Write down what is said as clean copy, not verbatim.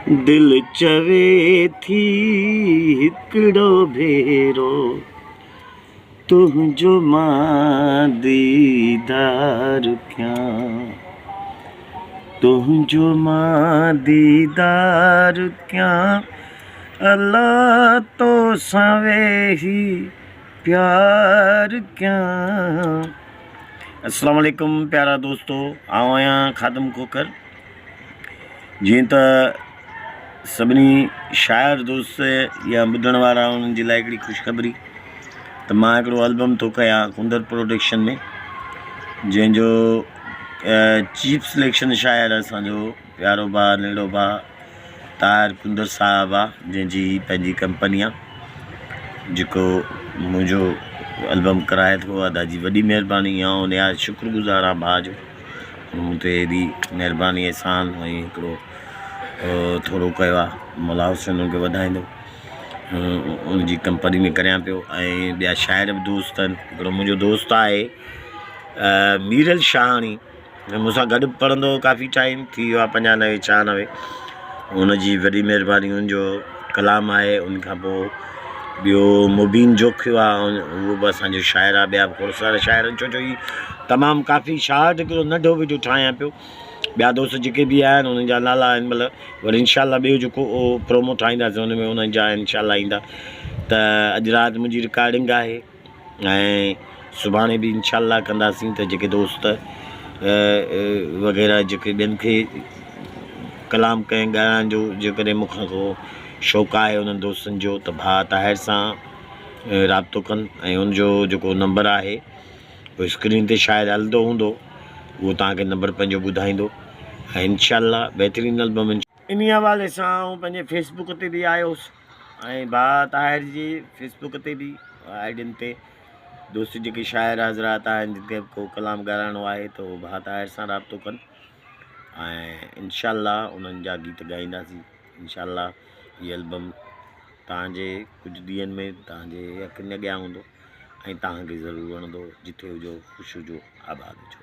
دل چوي ٿي هڪڙو ڀيرو تنهنجو مان ديدار ڪيان تنهنجو مان ديدار ڪيان الا توسان ويهي پيار ڪيان. السلام عليڪم پيارا دوستو آئون آهيان خادم کوکر جيئن ته سڀني شاعر دوست يا ٻڌڻ وارا انهن جي لاء هڪڙي خوشخبري ته مان هڪڙو البم ٿو ڪيان ڪندر پروڊڪشن ۾ جنهن جو چيف سليڪشن شاعر اسانجو پيارو ڀاء نيڙو ڀاء طاهر ڪندر صاحب آ جنهن جي پنهنجي ڪمپني آ جيڪو منهنجو البم ڪرائي ٿو ادا جي وڏي مهرباني آئون نهايت شڪر گذار آهيان ڀاء جو مون تي ايڏي مهرباني احسان ۽ هڪڙو ٿورو ڪيو آ مولا حسين ان کي وڌائيندو ان جي ڪمپني ۾ ڪريان پيو ۽ ٻيا شاعر به دوست آهن هڪڙو منهنجو دوست آهي ميرل شاهاڻي مون سان گڏ پڙهندو هو ڪافي ٽائيم ٿي ويو آهي 95 96 ان جي وڏي مهرباني ان جو ڪلام آهي ان کان پوء ٻيو مبين جوکيو آهي اهو به اسانجو شاعر آهي ٻيا به کوڙ سارا شاعر آهن ڇو جو هي تمام ڪافي شارٽ هڪڙو ننڍو وڊيو ٺاهيان پيو ٻيا دوست جيڪي به آهن انهن جا نالا آهن مطلب وري انشاء الله ٻيو جيڪو پرومو ٺاهينداسين ان ۾ انهن جا انشاء الله ايندا ته اڄ رات منهنجي رڪارڊنگ آهي ۽ سڀاڻي به انشاء الله ڪنداسين ته جيڪي دوست وغيره جيڪي ٻين کي ڪلام ڪنهن ڳائڻ جو جيڪڏهن مون کان ڪو شوق آهي انهن دوستن جو ته ڀاء طاهر سان رابطو ڪن ۽ ان جو جيڪو نمبر آهي اهو اسڪرين تي شايد هلندو هوندو اهو توهان کي نمبر پنهنجو ٻڌائيندو ۽ انشاء الله بهترين البم انهي حوالي سان آئون پنهنجي فيس بڪ تي به آيو هوس ۽ ڀاء طاهر جي فيس بڪ تي به آئيڊين تي دوست جيڪي شاعر حضرات آهن جن کي به ڪو ڪلام ڳارائڻو آهي ته هو ڀاء طاهر سان رابطو ڪن ۽ انشاء الله انهن جا گيت ڳائينداسين انشاء الله هي البم توهان جي ڪجهه ڏينهن ۾ توهان جي اکين اڳيان هوندو ۽ توهان کي ضرور وڻندو جتي هجو خوش هجو آباد هجو.